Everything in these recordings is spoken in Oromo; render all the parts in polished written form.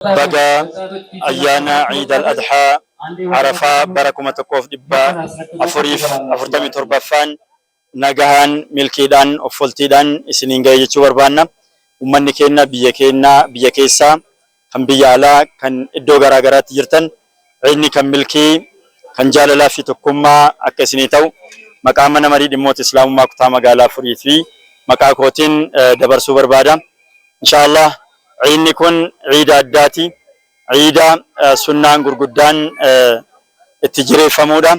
Baga ayyaana Iid al-Adhaa Arafaa bara 1447ffaan nagahaan, milkiidhaan, offoltiidhaan isiniin gahe jechuu barbaanna. Ummanni keenna biyya keenna biyya keessaa, kan biyya alaa, kan iddoo garaa garaatti jirtan ciidni kan milkii, kan jaalalaa fi tokkummaa akka isinii ta'u maqaa Mana Marii Dhimmoota Islaamummaa Kutaa Magaalaa Furii fi maqaa kootiin dabarsuu barbaada. Inshaa Allah ciidni kun ciida addaati. Ciida sunnaan gurguddaan itti jireeffamuudha.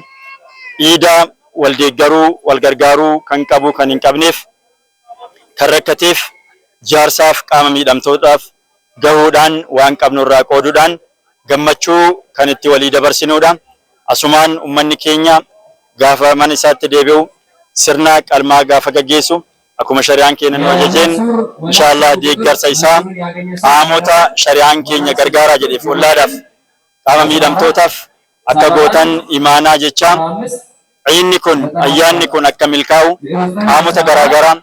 Ciida wal deeggaruu, wal gargaaruu, kan qabu kan hin qabneef, kan rakkateef, jaarsaaf qaama miidhamtootaaf gahuudhaan waan qabnu irraa qooduudhaan gammachuu kan itti walii dabarsinuudha. Asumaan ummanni keenya gaafa mana isaatti deebi'u sirna qalmaa gaafa gaggeessu Akkuma shari'aan keenya nu ajajeen inshaa Allah deeggarsa isaa qaamota shari'aan keenya gargaaraa jedheef ollaadhaaf qaama miidhamtootaaf akka gootan imaanaa jecha ciinni kun ayyaanni kun akka milkaa'u qaamota garaagaraa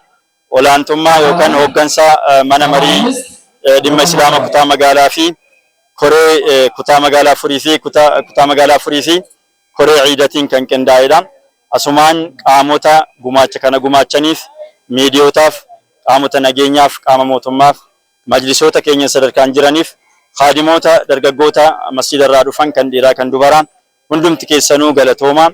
olaantummaa yookaan hooggansa mana marii dhimma islaama kutaa magaalaa fi koree kutaa magaalaa furii fi kutaa magaalaa furii fi koree ciidatiin kan qindaa'edha. Asumaan qaamota gumaacha kana gumaachaniif, miidiyootaaf, qaamota nageenyaaf, qaama mootummaaf, majlisoota keenya sadarkaan jiraniif, khaadimoota dargaggoota masjiida irraa dhufan kan dhiiraa kan dubaraa hundumti keessanuu galatoomaa.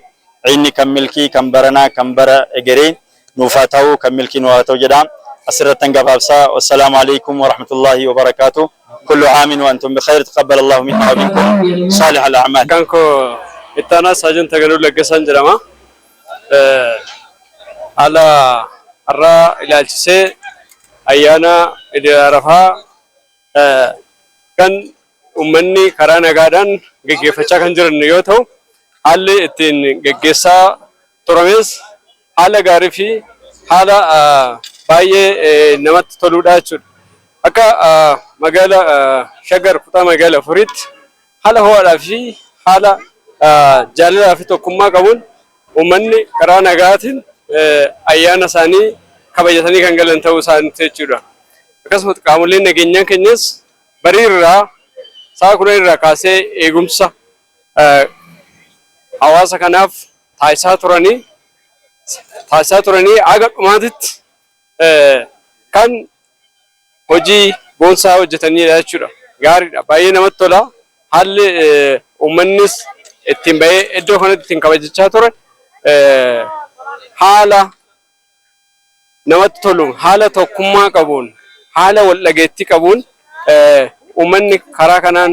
Ciidni kan milkii, kan baranaa, kan bara egeree nuuf haa ta'u, kan milkii nuuf haa ta'u jedha. Asirrattan gabaabsa. Wassalaamu alaikum warahmatullaahi wabarakaatuh. Kullu aamin wa antum bikhayr. Taqabbal Allahu minna wa minkum saalih al a'maal. Maqaan koo Ittaanaa Saajin Taganuu Laggasaan jedhama. Haala har'aa ilaalchisee ayyaana Idil Arafaa kan uummanni karaa nagaadhaan geggeeffachaa kan jiran yoo ta'u, haalli ittiin geggeessaa turames haala gaarii fi haala baay'ee namatti toluudha jechuudha. Akka magaala Shaggar kutaa magaala Furiitti haala ho'aadhaa fi haala jaalalaa fi tokkummaa qabuun uummanni karaa nagaatiin ayyaana isaanii kabajatanii kan galan ta'uu isaaniiti jechuudha. Akkasumas qaamoleen nageenyaa keenyas barii irraa sa'a 10 irraa kaasee eegumsa hawaasa kanaaf taasisaa turanii taasisaa turanii haga dhumaatitti kan hojii boonsaa hojjetanidha jechuudha. Gaariidha. Baay'ee namatti tola. Haalli uummannis ittiin bahee iddoo kanatti ittiin kabajachaa ture haala namatti toluun, haala tokkummaa qabuun, haala wal dhageettii qabuun uummanni karaa kanaan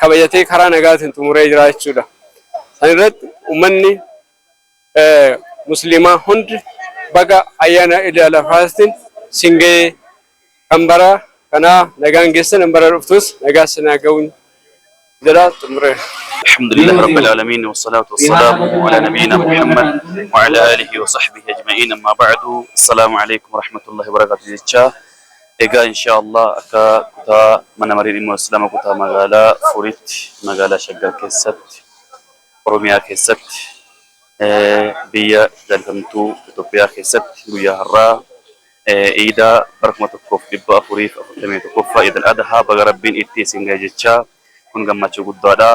kabajatee karaa nagaatiin xumuree jira jechuudha. San irratti uummanni musliimaa hundi baga ayyaana Iid al-Adhaatiin sin ga'ee kan bara kanaa nagaan geessan kan bara dhuftus nagaa sin haa ga'uun jedha xumureera. Alhamdulillahi Rabbil Aalamiin Wassalaatu Wassalaamu Alaa Nabiyyinaa Muhammad wa Alaa Aalihi wa Sahbihi Ajma'iin Ammaa Ba'du Assalaamu Aleykum Warahmatullahi Wabarakaatuh jechaa egaa inshaa Allah akka kutaa mana marii dhimma Islaama kutaa magaalaa Furiitti magaalaa Shaggar keessatti Oromiyaa keessatti biyya jaalatamtuu Itoophiyaa keessatti guyyaa har'aa Iida bara 1441ffaa Iid al-Adhaa baga Rabbiin itti isin gahe jechaa kun gammachuu guddaadha.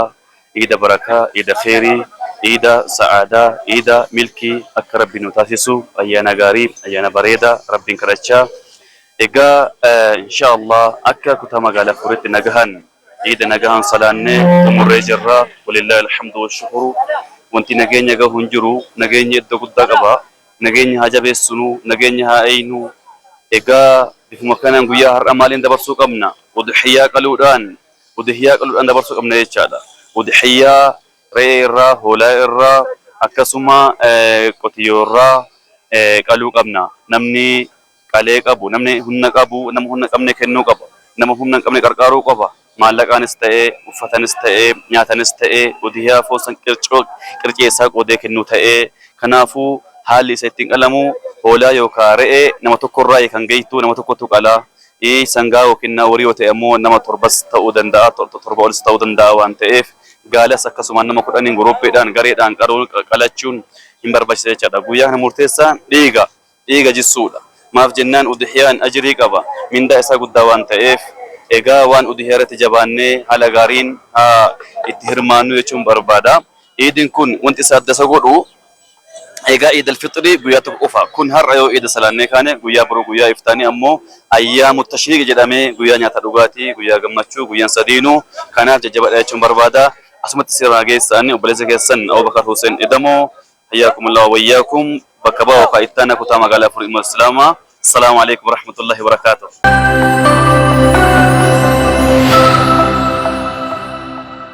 Iida barakaa, Iida kheeyrii, Iida sa'aadaa, Iida milkii akka Rabbi nu taasisu ayyaana gaarii, ayyaana bareeda Rabbiin kadhachaa. Egaa inshaa Allah akka kutaa magaalaa Furiitti nagahan Iida nagahan salaannee xumurree jirra. Walillaahi alhamdu washukuru. Wanti nageenya gahu hin jiru. Nageenyi iddoo guddaa qaba. Nageenya haa jabeessinu, nageenya haa eeynu. Egaa bifuma kanaan guyyaa har'a maaliin dabarsuu qabna? Udhiyyaa qaluudhaan, udhiyyaa qaluudhaan dabarsuu qabna jechaadha. Udhiyyaa re'ee irraa, hoolaa irraa, akkasuma qotiyyoo irraa qaluu qabna. Namni qalee qabu, namni humna qabu, nama humna hin qabne kennuu qaba. Nama humna hin qabne qarqaaruu qaba. Maallaqaanis ta'ee, uffatanis ta'ee, nyaatanis ta'ee, udhiyaa foon san qircoo qircee isaa qoodee kennuu ta'ee, kanaafuu haalli isa ittiin qalamu hoolaa yookaa re'ee nama tokko irraayi kan geeytu nama tokkotu qala. Sangaa yookiin horii yoo ta'e ammoo nama torbas ta'uu danda'a, torba olis ta'uu danda'a waan ta'eef gaalas akkasumaan nama kudhaniin guruppiidhaan gareedhaan qaluun qalachuun hin barbaachisa jechaadha. Guyyaa kana murteessaan dhiiga. Dhiiga jissuudha. Maaf jennaan udhiyaan ajrii qaba. Mindaa isaa guddaa waan ta'eef. Egaa waan udhiyaa irratti jabaannee haala gaariin haa itti hirmaannu jechuun barbaada. Iidiin kun wanti isa adda isa godhu egaa Iid al-Fixrii guyyaa tokko qofa. Kun har'a yoo Iida salaannee kaane guyyaa boruu guyyaa iftaanii ammoo ayyaamu tashriiq jedhamee guyyaa nyaata dhugaatii, guyyaa gammachuu, guyyaan sadiinuu kanaaf jajjabadha jechuun barbaada. Asumatti sirraa geessaan obboleessa keessan Abubakar Hussein Edamoo hayyaakumullah wa wayyaakum bakka ba'a yookaan ittaana kutaa magaalaa Afurii Islaamaa. Assalaamu alaikum warahmatullahi wabarakaatuh.